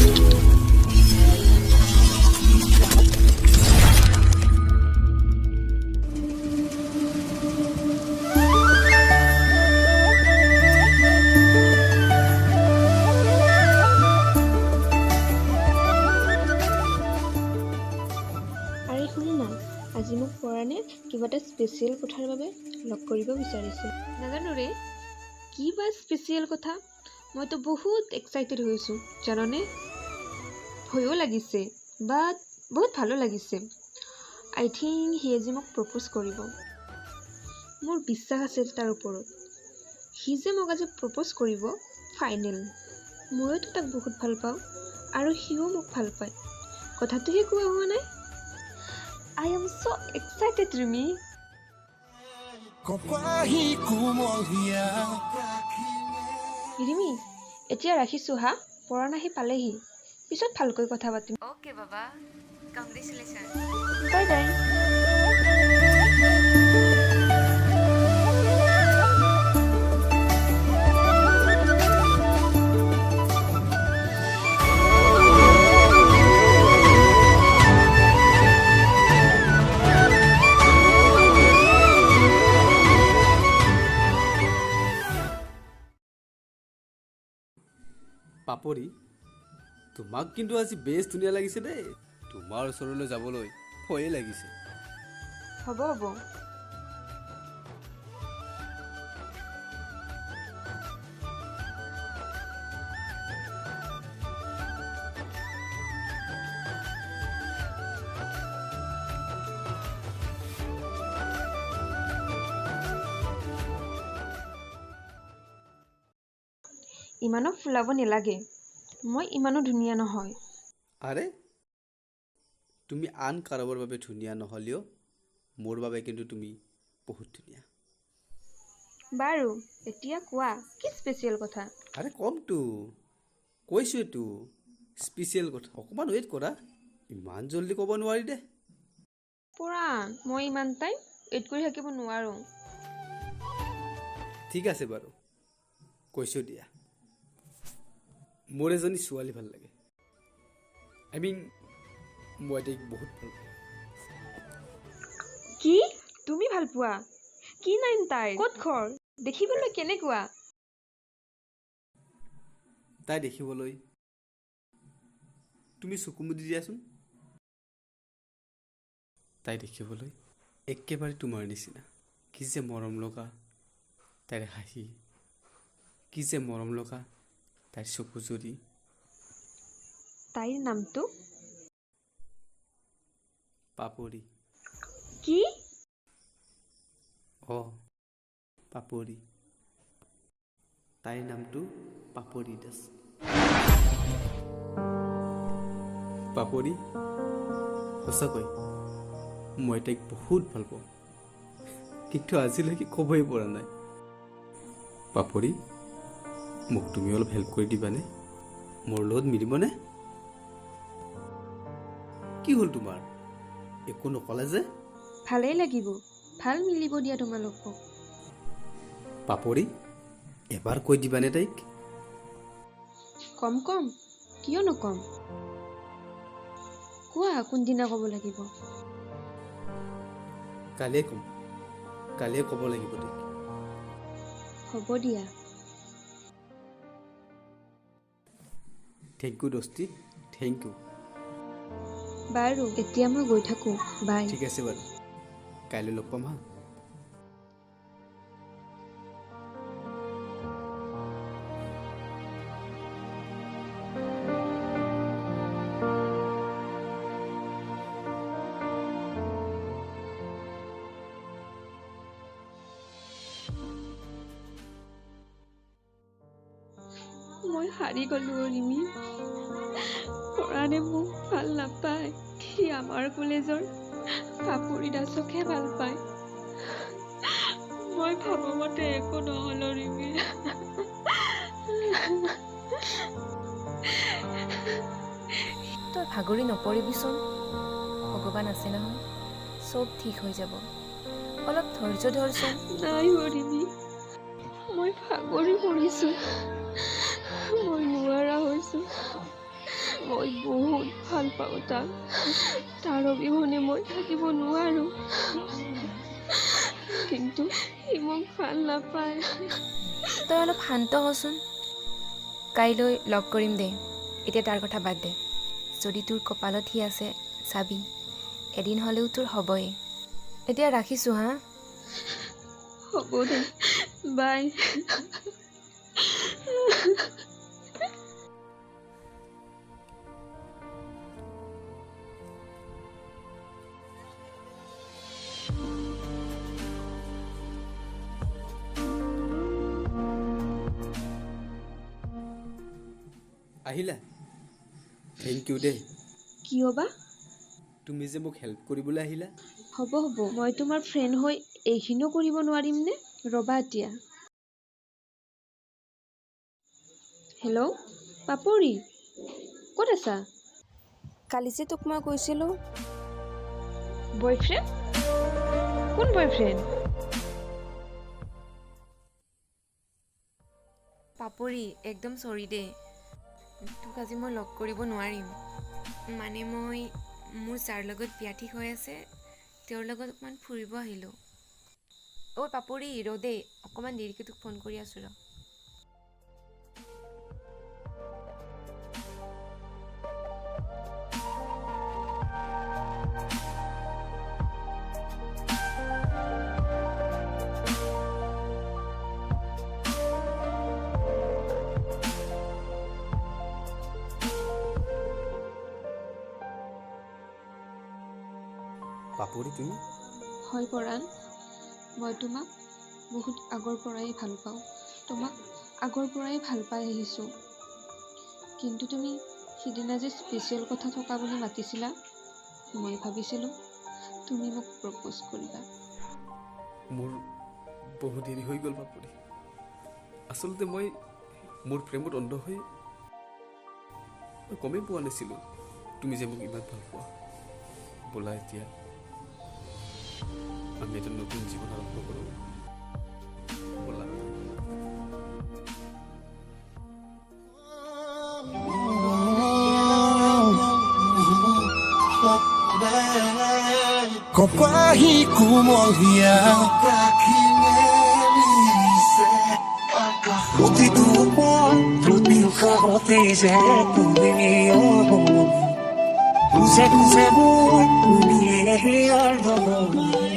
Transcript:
আৰে শুন না, আজি মোক পৰাণে কিবা এটা স্পেচিয়েল কথাৰ বাবে লগ কৰিব বিচাৰিছে। নাজানো ৰে, কি বা স্পেচিয়েল কথা। মইতো বহুত এক্সাইটেড হৈছোঁ জাননে। ভয়ো লাগিছে, বাট বহুত ভালো লাগিছে। আই থিংক সি আজি মোক প্ৰপ'জ কৰিব। মোৰ বিশ্বাস আছে তাৰ ওপৰত। সি যে মোক আজি প্ৰপ'জ কৰিব, ফাইনেল। ময়োতো তাক বহুত ভাল পাওঁ আৰু সিও মোক ভাল পায়। কথাটোহে কোৱা হোৱা নাই। I am so excited, Rimi. কপাহী কুমলীয়া। ৰিমি, এতিয়া ৰাখিছোঁ হা। পৰাণ আহি পালেহি, পিছত ভালকৈ কথা পাতিম। অ'কে বাবা, কংগ্ৰেচুলেশ্যন। Bye bye. পাপৰি, তোমাক কিন্তু আজি বেছ ধুনীয়া লাগিছে দেই। তোমাৰ ওচৰলৈ যাবলৈ ভয়ে লাগিছে। হ'ব হ'ব। ইমানো ফুলাব নালাগে, মই ইমানো ধুনীয়া নহয়। আৰে, তুমি আন কাৰোবাৰ বাবে ধুনীয়া নহ'লেও মোৰ বাবে কিন্তু তুমি বহুত ধুনীয়া। বাৰু, এতিয়া কোৱা, কি স্পেচিয়েল কথা? আৰে কমতো, কৈছোঁৱেতো স্পেচিয়েল কথা। অকণমান ৱেইট কৰা, ইমান জল্দি ক'ব নোৱাৰি দে। পৰাণ, মই ইমান টাইম ৱেইট কৰি থাকিব নোৱাৰোঁ। ঠিক আছে বাৰু, কৈছোঁ দিয়া। মোৰ এজনী ছোৱালী ভাল লাগে। I mean, মই তাইক বহুত ভাল পাওঁ। কি তুমি ভাল পোৱা? কি নাম তাইৰ? ক'ত ঘৰ? দেখিবলৈ কেনেকুৱা? তাই দেখিবলৈ, তুমি চকু মুদি দিয়াচোন। তাই দেখিবলৈ একেবাৰে তোমাৰ নিচিনা। কি যে মৰম লগা তাইৰ হাঁহি, কি যে মৰম লগা তাইৰ চকুযুৰি। তাইৰ নামটো? পাপৰি। কি? অঁ, পাপৰি। তাইৰ নামটো পাপৰি দাস। পাপৰি, সঁচাকৈ মই তাইক বহুত ভাল পাওঁ, কিন্তু আজিলৈকে ক'বই পৰা নাই। পাপৰি, মোক তুমি অলপ হেল্প কৰি দিবানে? মোৰ লগত মিলিবনে? কি হ'ল তোমাৰ, একো নক'লা যে? ভালেই লাগিব, ভাল মিলিব দিয়া তোমালোকক। পাপৰি, এবাৰ কৈ দিবানে তাইক? কম কম, কিয় নকম? কোৱা, কোনদিনা ক'ব লাগিব? কালিয়ে ক'ম, কালিয়ে ক'ব লাগিব তাইক। হ'ব দিয়া। Thank you Dosti, thank you. বাৰু, এতিয়া মই গৈ থাকোঁ, বাই। ঠিক আছে বাৰু, কাইলৈ লগ পাম হা। মই হাৰি গ'লো অ' ৰিমি। পৰাণে মোক ভাল নাপায়, সি আমাৰ কলেজৰ পাপৰি দাসকহে ভাল পায়। মই ভবামতে একো নহ'ল অ' ৰিমি। তই ভাগৰি নপৰিবিচোন, ভগৱান আছে নহয়, চব ঠিক হৈ যাব। অলপ ধৈৰ্য ধৰচোন। নাই অ' ৰিমি, মই ভাগৰি পৰিছোঁ, মই নোৱাৰা হৈছোঁ। মই বহুত ভাল পাওঁ তাক, তাৰ অবিহনে মই থাকিব নোৱাৰোঁ, কিন্তু সি মোক ভাল নাপায়। তই অলপ শান্ত হচোন, কাইলৈ লগ কৰিম দে। এতিয়া তাৰ কথা বাদ দে। যদি তোৰ কপালত সি আছে চাবি, এদিন হ'লেও তোৰ হ'বই। এতিয়া ৰাখিছোঁ হা। হ'ব দে, বাই। আহিলা, thank U দেই। কিয় বা? তুমি যে মোক হেল্প কৰিবলৈ আহিলা। হ'ব হ'ব, মই তোমাৰ ফ্ৰেণ্ড হৈ এইখিনিও কৰিব নোৱাৰিমনে? ৰ'বা এতিয়া। হেল্ল' পাপৰি, ক'ত আছা? কালি যে তোক মই কৈছিলোঁ বয়ফ্ৰেণ্ড? কোন বয়ফ্ৰেণ্ড? পাপৰি, একদম চৰি দেই, তোক আজি মই লগ কৰিব নোৱাৰিম। মানে মই মোৰ যাৰ লগত বিয়া ঠিক হৈ আছে তেওঁৰ লগত অকণমান ফুৰিব আহিলোঁ। ঐ পাপৰি ৰ দেই, অকণমান দেৰিকৈ তোক ফোন কৰি আছোঁ ৰ। পাপৰি তুমি? হয় পৰাণ, মই তোমাক বহুত আগৰ পৰাই ভাল পাওঁ, তোমাক আগৰ পৰাই ভাল পাই আহিছোঁ। কিন্তু তুমি সিদিনা যে স্পেচিয়েল কথা থকা বুলি মাতিছিলা, মই ভাবিছিলোঁ তুমি মোক প্ৰপ'জ কৰিবা। মোৰ বহু দেৰি হৈ গ'ল পাপৰি। আচলতে মই মোৰ প্ৰেমত অন্ধ হৈ গমেই পোৱা নাছিলোঁ তুমি যে মোক ইমান ভাল পোৱা। ব'লা এতিয়া আমি এটা নতুন জীৱন আৰম্ভ কৰোঁ। ব'লা। কপাহী কোমলীয়া প্ৰতিটো পল, প্ৰতি উশাহতে যে তুমি খোজে খোজে মোৰ তুমি হিয়াৰ ধন।